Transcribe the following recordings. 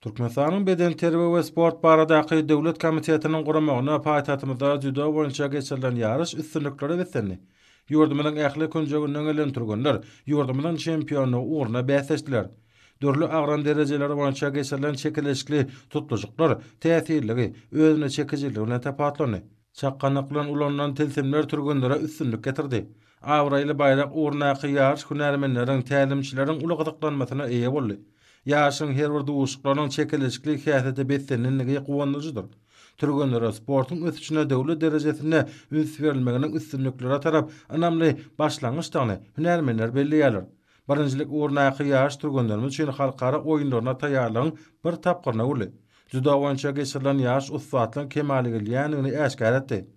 Türkmenistanyň Bedenterbiýe we sport baradaky döwlet komitetiniň guramagynda paýtagtymyzda dzýudo boýunça geçirilen ýaryş üstünliklere beslendi. Ýurdumyzyň ähli künjeginden gelen türgenler ýurdumyzyň çempionlygy ugrunda bäsleşdiler. Dürli agram derejeleri boýunça geçirilen çekeleşikli tutluşyklar täsirligi, özüne çekijiligi bilen tapawutlandy. Çakganlyk bilen ulanylan tilsimler türgenlere üstünlik getirdi. Abraýly baýrak ugrundaky ýaryş hünärmenleriň, tälimçileriň uly gyzyklanmasyna eýe boldy. Ýaryşyň her bir duşuşyklarynyň çekeleşikli häsiýete beslenendigi guwandyryjydyr. Türgenlere sportuň ösüşine döwlet derejesinde üns berilmeginiň üstünliklere tarap ynamly başlangyçdygyny hünärmenler belleýärler. Birinjilik ugrundaky ýaryş türgenlerimiz üçin halkara oýunlaryna taýýarlygyň bir tapgyryna öwrüldi. Dzýudo boýunça geçirilen ýaryş ussatlygyň kemala gelýändigini äşgär etdi.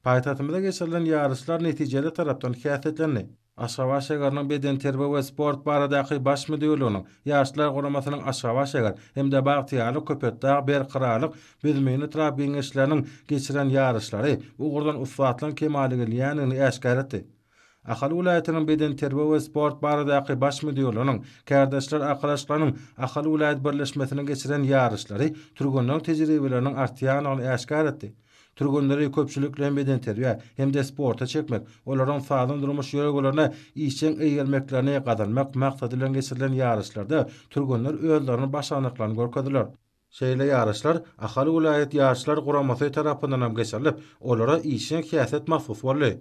Paýtagtymyzda geçirilen ýaryşlar netijeli tarapdan häsiýetlendi. Aşgabat şägeriniň Bedenterbiýe we sport baradaky baş müdirliginiň, Ýaşlar guramasynyň Aşgabat şäher hem-de Bagtyýarlyk, Köpetdag, Berkararlyk, Büzmeýin etrap Geňeşleriniň geçiren ýaryşlary bu ugurdan ussatlygyň kemala gelýändigini äşgär etdi. Ahal welaýatynyň Bedenterbiýe we sport baradaky baş müdirliginiň, Kärdeşler arkalaşyklarynyň Ahal welaýat birleşmesiniň geçiren ýaryşlary türgenleriň tejribeleriniň artýandygyny äşgär etdi. Türgenleri köpçülikleýin bedenterbiýä hem-de sporta çekmek, olaryň sagdyn durmuş ýörelgelerine işjeň eýermeklerini gazanmak maksady bilen geçirilen ýaryşlarda türgenler özleriniň başarnyklaryny görkezdiler. Şeýle ýaryşlar Ahal welaýat Ýaşlar guramasy tarapyndan hem geçirilip, olara işjeň häsiýet mahsus boldy.